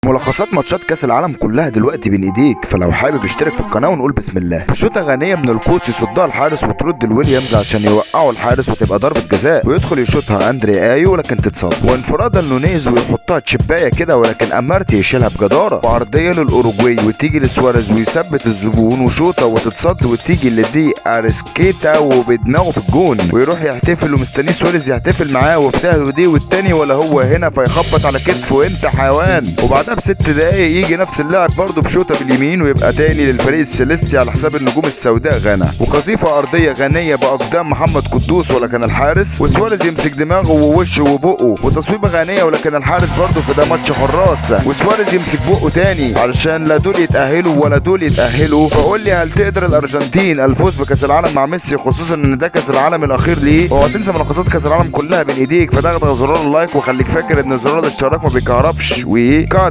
ملخصات ماتشات كاس العالم كلها دلوقتي بين ايديك، فلو حابب اشترك في القناة ونقول بسم الله. شوطه غنية من القوس يصدها الحارس وترد الويليامز عشان يوقعوا الحارس وتبقى ضربه جزاء، ويدخل يشوطها اندري ايو ولكن تتصد، وانفرادا لنونيز ويحطها تشبايه كده ولكن امارتي يشيلها بجداره، وعرضيه للاوروجواي وتيجي لسواريز ويثبت الزبون، وشوطه وتتصد وتيجي لدي ارسكيتا وبدماغه في الجون، ويروح يحتفل ومستنيه سواريز يحتفل معاه وفتح دي والتاني ولا هو هنا فيخبط على كتفه انت حيوان. وبعدها ب6 دقايق يجي نفس اللاعب برضه بشوطه باليمين ويبقى تاني للفريق السيليستي على حساب النجوم السوداء غانا، وقذيفه ارضية غنية باقدام محمد قدوس ولكن الحارس، وسواريز يمسك دماغه ووشه وبقه، وتصويبه غنية ولكن الحارس برضه في ده ماتش حراس، وسواريز يمسك بقه تاني علشان لا دول يتاهلوا ولا دول يتاهلوا. فقول لي هل تقدر الارجنتين الفوز بكاس العالم مع ميسي، خصوصا ان ده كاس العالم الاخير ليه؟ اوعى تنسى ملخصات كاس العالم كلها بين ايديك، فدغدغ زرار ال like وخليك فاكر ان زرار الاشتراك ما بيكهربش. وكات.